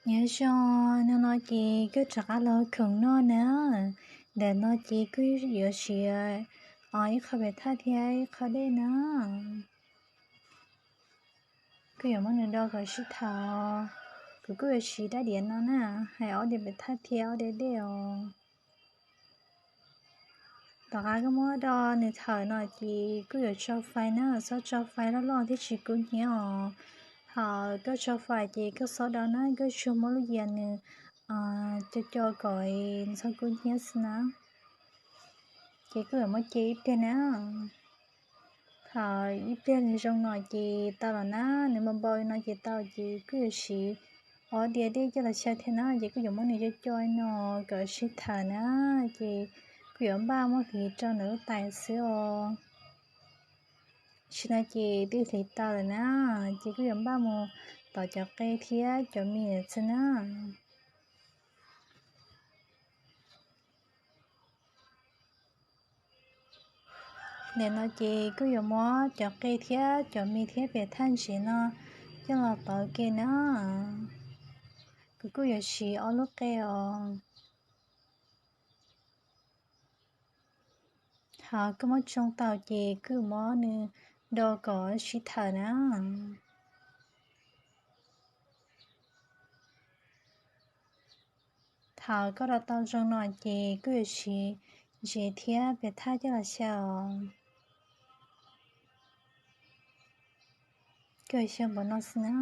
Nyob zoo, hnub no ces koj rov qab los khoom noj na. Ntawm no ces kuj yuav siv ib qho pem thaj thiab ib qho dej na. Kuj yuav muab nws do kom sib thawm. Kuv kuj yuav siv dab diav no na, hais ob diav pem thaj thiab ob diav dej os. Tom qab koj muab do nws thawm no ces kuj yuav tso fais na, txhob tso fais loj loj thiab tsis kub hnyiab os. Thaum koj tso fais ces koj txhob do na, koj tsuas muab lub yias nws co co kom txhob kub hnyiab xwb na. Ces kuj yuav muab cia ib pliag na. Thaum ib pliag nws zoo no ces tau lawm na, nws npau npau li no ces tau ces kuj yuav siv ob diav dej coj los xyaw thiab na, ces kuj yuav muab nws co co no kom sib thawm na, ces kuj yuav npaj muab hliv rau ntawm lub tais xwb os. Tam sim no ces twb hliv tau lawm na, ces kuj yuav npaj mus tom cov qe thiab cov mis lawm xwb na. Ntawm no ces kuj yuav muab cov qe thiab cov mis thiab pem thaj ntsev no coj los tov ke na. Kuv kuj yuav siv ob lub qe os. Thaum koj muab tsoo tau ces kuj yuav muab nws do kom sib thawm na. Thaum koj do tau zoo no ces kuj yuav siv ntsev thiab pem thaj coj los xyaw os. Kuj yuav xyaw npaum no xwb na.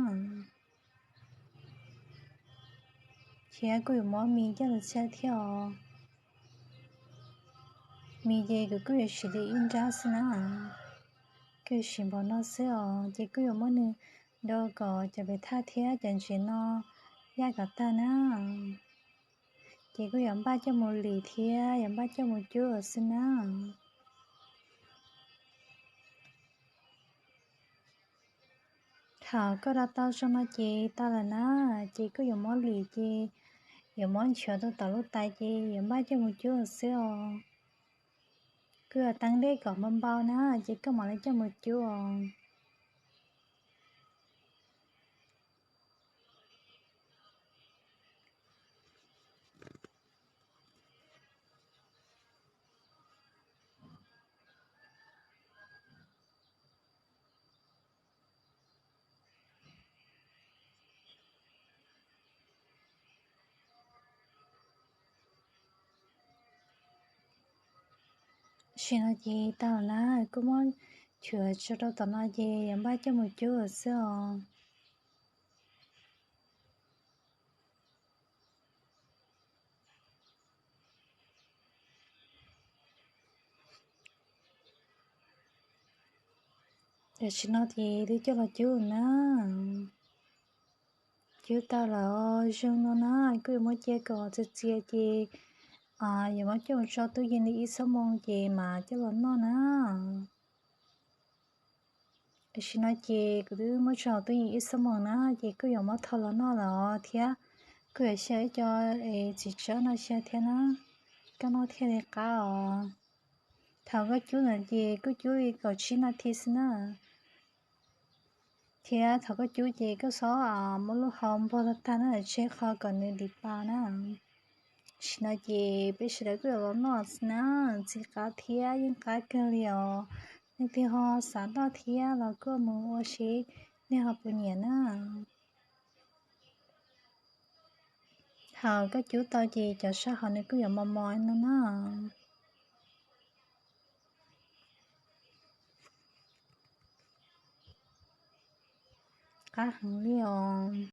Thiab kuj yuav muab mis coj los xyaw thiab os. Mis ces kuv kuj yuav siv li ib nrab xwb na. Kuj yuav siv npaum no xwb os, ces kuj yuav muab nws do kom cov pem thaj thiab cov ntsev no yaj kom tag na. Ces kuj yuav npaj coj mus lim thiab yuav npaj coj mus cub lawm xwb na. Thaum koj do tau zoo no ces tau lawm na, ces kuj yuav muab lim ces yuav muab nchuav rau tom lub tais ces yuav npaj coj mus cub lawm xwb os. Kuj yuav teeb dej kom npau npau na, ces koj mam li coj mus cub os. Tam sim no ces tau lawm na, kuj muab nchuav tso rau tom no ces yuav npaj coj mus cub lawm xwb os. Tam sim no ces twb coj los cub na. Cub tau lawm zoo no na, kuj yuav muab cia kom txias txias ces yuav muab coj mus tso tub yees li ib xuab moos ces mam coj los noj na. Tam sim no ces kuv twb muab tso tub yees ib xuab moos na, ces kuj yuav muab thau los noj lawm thiab. Kuj yuav xyaw ib co txiv tsawb no xyaw thiab na, koj noj thiaj li qab os. Thaum koj cub ntawd ces kuj cub li kaum tsib nas this xwb na. Thiab thaum koj cub ces koj txhob muab lub hau npog tag tag na, tseg qhov kom nws dim pa na. Tam sim no ces peb sawv daws kuj yuav los noj xwb na, ntxim qab thiab yeej qab kawg li os. Leej twg ho xav noj thiab los kuj mus ua seb nej ho puas nyiam na. Thaum koj cub tau ces cov sab hauv nws kuj yuav mos mos no na. Qab heev li os.